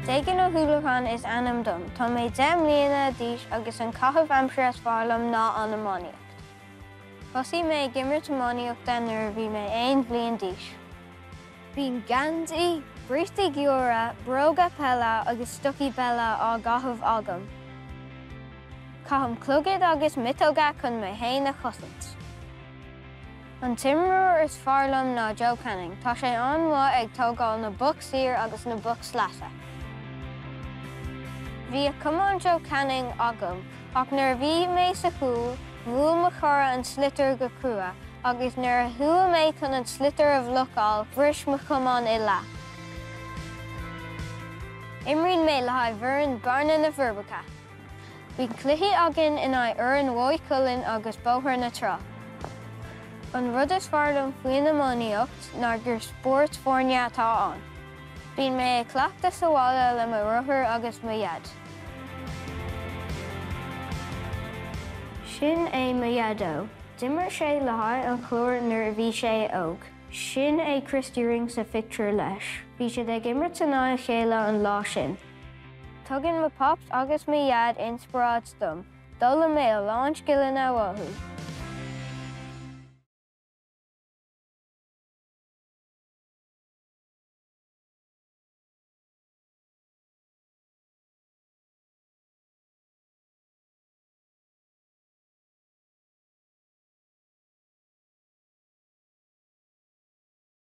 Déagan Ó hUallacháin is ainm dom. Tá mé 10 mbliana d'aois agus an caitheamh aimsire is fearr liom ná an iománaíocht. Thosaigh mé ag imirt iománaíochta nuair a bhí mé aon bhliain d'aois. Bíonn geansaí, brístí gearra, bróga peile agus stocaí peile á gcaitheamh agam. Caithim clogad agus miotóga chun mé féin a chosaint. An t-imreoir is fearr liom ná Joe Canning. Tá sé an-mhaith ag tógáil na bpoc saor agus na bpoc sleasa. Bhíodh camán Joe Canning agam ach nuair a bhí mé sa chúl, bhuail mo chara an sliotar go crua agus nuair a chuaigh mé chun an sliotar a bhlocáil, bhris mo chamán i leath. Imríonn mé le haghaidh bhfoireann Bearna na Forbacha. Bíonn cluichí againn in aghaidh fhoireann Mhaigh Cuilinn agus Bóthar na Trá. An rud is fearr liom faoin iománaíocht ná gur spórt foirne atá ann. Bíonn mé ag cleachtadh sa bhaile le mo dheartháir agus mo dhaid. Sin é mo dhaideo. D'imir sé le haghaidh an Chláir nuair a bhí sé óg. Sin é Christy Ring sa phictiúr leis. Bhí siad ag imirt in aghaidh a chéile an lá sin. Tugann mo Pops agus mo Dhaid inspioráid dom. D'fhoghlaim mé a lán scileanna uathu.